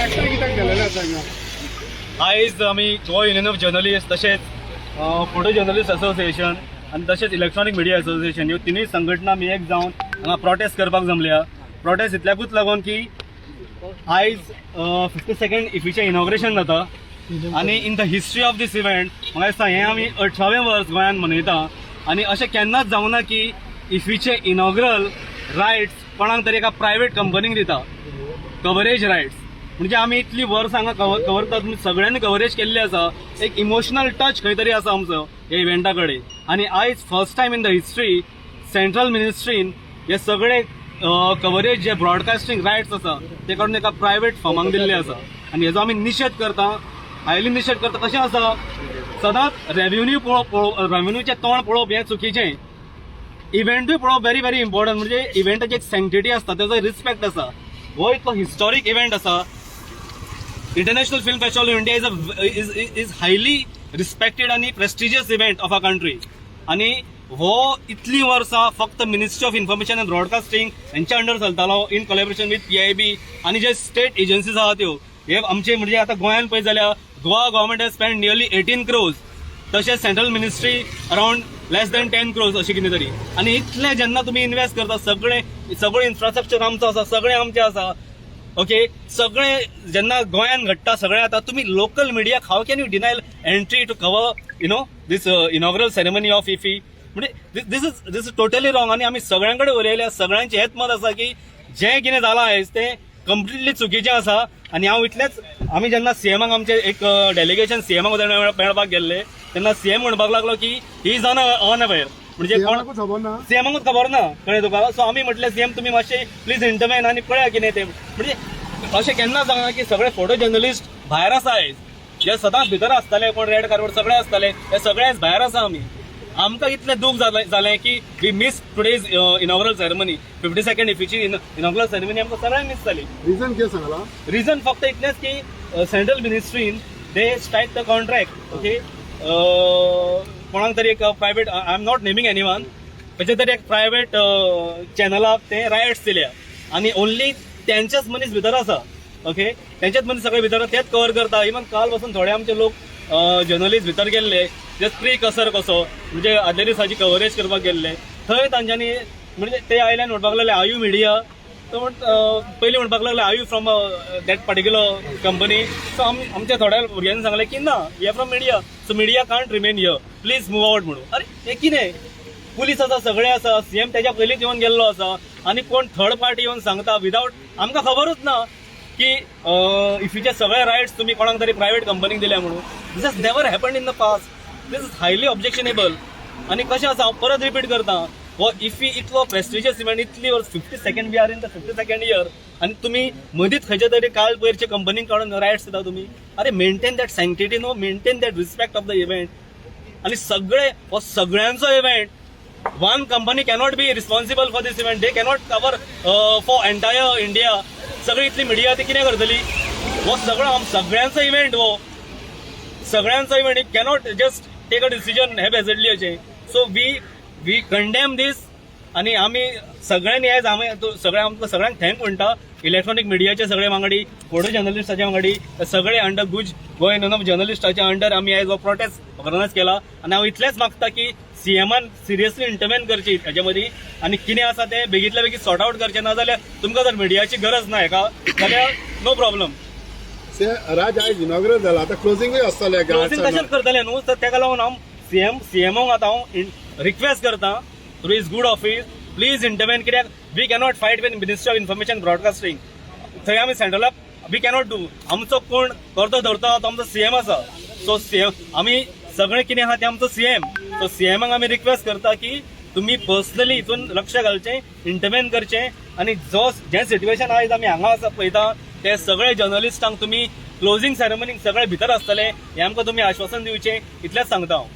एकठांय कित्याक केलेलें आसा हांगा? आयज आमी गोवा युनियन ऑफ जर्नलिस्ट, तशेंच फोटो जर्नलिस्ट असोसिएशन आनी तशेंच इलेक्ट्रॉनीक मिडिया असोसिएशन ह्यो तिनूय संघटना आमी एक जावन हांगा प्रोटेस्ट करपाक जमल्या. प्रोटेस्ट इतल्याकूच लागून की आयज 52nd इफीचें इनॉग्रेशन जाता आनी in the history of this event, म्हाका दिसता हें आमी 18वें वर्स गोंयांत मनयता आनी अशें केन्नाच जावंक ना की इफीचे इनॉग्रल रायट्स कोणाक तरी एका प्रायवेट कंपनीक दिता, कवरेज रायट्स. म्हणजे आमी इतली वर्सां हांगा कवर कवर करतात, सगळ्यांनी कवरेज केल्ली आसा. एक इमोशनल टच खंय तरी आसा आमचो ह्या इव्हेंटा कडेन आनी आयज first time in the history central मिनिस्ट्रीन हे सगळे कवरेज, जे ब्रॉडकास्टींग रायट्स आसा, ते काडून एका प्रायवेट फर्माक दिल्ले आसा आनी हेजो आमी निशेध करता, हायली निशेध करता. कशें आसा, सदांच रेव्हेन्यू पळोवप, रेव्हेन्यूचें तोंड पळोवप हें चुकीचें. इव्हेंटूय पळोवप व्हेरी व्हेरी इम्पॉर्टंट. म्हणजे इव्हेंटाची एक सँक्टिटी आसता, तेजो रिस्पेक्ट आसा. हो इतलो हिस्टॉरीक इव्हेंट आसा. International Film Festival of India is highly respected आणि prestigious event of our country आणि हो इतली वर्सां फक्त Ministry of Information and Broadcasting हेंच्या अंडर चलतालो, in collaboration with PIB आणि जे स्टेट एजन्सीज आहा त्यो. हे आमचे म्हणजे आतां गोंयान पळयत जाल्यार Goa government has spend nearly 18 crores, तशेंच central ministry around less than 10 crores अशें कितें तरी. आनी इतलें जेन्ना तुमी इन्वेस्ट करता, सगळें सगळें इन्फ्रास्ट्रक्चर आमचो आसा, सगळें आमचें आसा, ओके, सगळें जेन्ना गोंयान घडटा सगळें, आतां तुमी local मिडियाक how can you deny entry to cover this inaugural ceremony of IFFI? म्हणजे this is totally wrong. आनी आमी सगळ्यां कडेन उलयल्या, सगळ्यांचें हेच मत आसा की जें कितें जालां आयज तें कंप्लिटली चुकीचें आसा. आनी हांव इतलेंच, आमी जेन्ना सीएमाक, आमचें एक डेलिगेशन सीएमाक मेळपाक गेल्ले तेन्ना सीएम म्हणपाक लागलो की he is unaware. म्हणजे कोण सीएमाकूच खबर ना. सीएमाकूच खबर ना, कळ्ळें तुका? सो आमी म्हटलें, सीएम, तुमी मातशे प्लीज इंटरवेन आनी पळया कितें तें. म्हणजे अशें केन्ना जावना की सगळे फोटो जर्नलिस्ट भायर आसा आयज. जे सदांच भितर आसताले, कोण रेड कार्पेट सगळे आसताले, हे सगळे आयज भायर आसा. आमी आमकां इतलें दूख जालें जालें की we miss today's inaugural ceremony. 52nd इफीची inaugural ceremony आमकां सगळ्यांक मीस जाली. रिझन कितें सांगला? रिझन फक्त इतलेंच की central मिनिस्ट्रीन they strike the contract, okay, कोणाक तरी एक private, I am not naming anyone, खंयच्या तरी एक प्रायवेट चॅनलाक ते रायट्स दिल्या आनी ओनली त्यांच्याच मनीस भितर आसा, ओके, तेंच्याच मनीस सगळे भितर आसा, तेच कवर करता. इवन काल पासून थोडे आमचे लोक जर्नलिस्ट भितर गेल्ले, जस्ट प्री कसर कसो, म्हणजे आदल्या दिसाची कवरेज करपाक गेल्ले. थंय तांच्यांनी, म्हणजे ते आयले आनी म्हणपाक लागले, "Are you media?" तो म्हण पयलीं म्हणपाक लागले, "Are you from that particular company?" So आमी आमच्या थोड्या भुरग्यांनी सांगलें की ना, we are from media, so media can't remain here, please move out म्हणून. अरे, हे कितें? पुलीस आसा, सगळे आसा, सीएम त्याच्या पयलींच येवन गेल्लो आसा आनी कोण थर्ड पार्टी येवन सांगता विदावट आमकां खबरूच ना की इफीचे सगळे रायट्स तुमी कोणाक तरी प्रायवेट कंपनीक दिल्या म्हणून. This has never happen in the past. This is highly objectionable. आनी कशें आसा, हांव परत रिपीट करता, हो इफी इतलो प्रेस्टिजियस इव्हेंट, इतली वर्स, 52nd, we are in the 52nd year आनी तुमी मदींच खंयच्या तरी काल पयरचे कंपनीक काडून रायट्स दिता तुमी. अरे, maintain that sanctity, no? Maintain that respect of the event. आनी सगळे, हो सगळ्यांचो event. One company cannot be responsible for this event. They cannot cover for entire India. सगळी इतली मिडिया ती कितें करतली? हो सगळो सगळ्यांचो इव्हेंट, हो सगळ्यांचो event. You cannot just take a decision haphazardly अशें. So we condemn this. आनी आमी सगळ्यांनी आयज आमी सगळ्या आमकां सगळ्यांक thank म्हणटा. इलेक्ट्रॉनीक मिडियाचे सगळे वांगडी, फोटो जर्नलिस्टाचे वांगडी, सगळे अंडर गुज गोवा युनियन ऑफ जर्नलिस्टाच्या अंडर आमी आयज हो प्रोटेस्ट ऑर्गनायज केला. आनी हांव इतलेंच मागता की सीएमान सिरियसली इंटरवेन करची हेच्या मदीं आनी कितें आसा तें बेगीतल्या बेगीन सॉर्ट आउट करचें. ना जाल्यार तुमकां जर मिडियाची गरज ना हेका जाल्यार नो प्रॉब्लम. राज, आयज इनॉग्रल जाला, आतां क्लोजिंगूय आसतलें. क्लोजींग तशेंच करतले न्हू. तर तेका लागून हांव सीएमओक आतां हांव रिक्वेस्ट करता through his good office, please intervene. कित्याक we cannot fight with ministry of information broadcasting. थंय आमी सेंट्रलाक we cannot do. आमचो कोण करतो धरता तो आमचो सीएम आसा. सो सीएम, आमी सगळें कितें आहा तें आमचो सीएम. सो सीएमाक आमी रिक्वेस्ट करता की तुमी पर्सनली हितून लक्ष घालचें, इंटरवेन करचें आनी जो जें सिट्युएशन आयज आमी हांगा आसा पळयता, ते सगळे जर्नलिस्टांक तुमी क्लोजींग सेरेमनीक सगळे भितर आसतले हें आमकां तुमी आश्वासन दिवचें, इतलेंच सांगता हांव.